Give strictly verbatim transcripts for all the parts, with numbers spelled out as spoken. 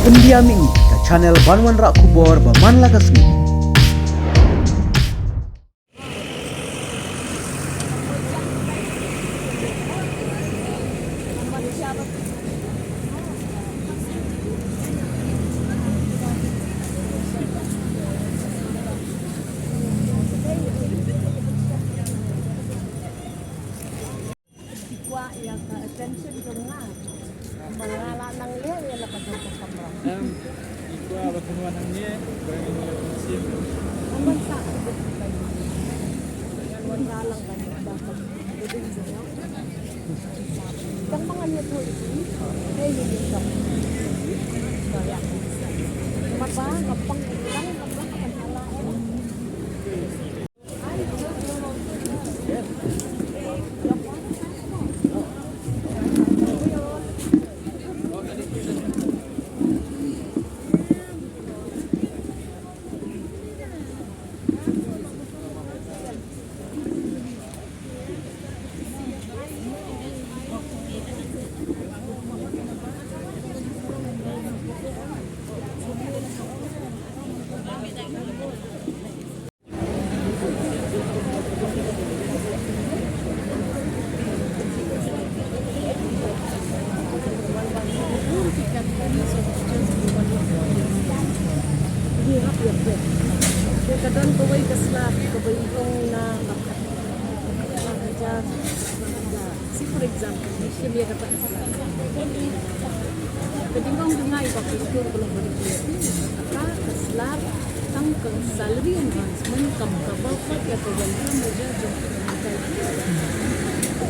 India Mihmih, ka channel ban wanrah khubor ba man la ka sngi. Ki kwah ïa ka attention jong nga. Ba nga la nang leh ïa la ka jong ka kamra. Em, ki kwah ba pynwan hangne, ba ngin ïa mynsiem. Ngan wan sa ka bit ka. Ngan wan sa lang ka bit ka. Tang ba ngan ïathuh ïa ki. Hei, ïa ki tang. Ba ïa ki. Mat ba ka pang ka lang ka pang ka pang ka la. Ka don kawei ka slap kaba ïoh na ka hajar. See, for example, ngi shim ïa kata ka slap. Ka ding ong ka ngai ba ka stur ka long ba dei ka slap tang ka salary enhancement kam cover pat ïa ka welfare measure jong ka.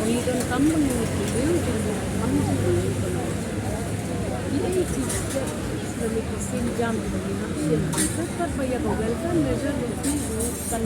Ngi donkam ba ngi pynlong jong ngi kam jong ngi. Ïa i step na ngi ka sienjam ba ngi hap shim. Sa kat ba ïa ka welfare measure jong ngi kan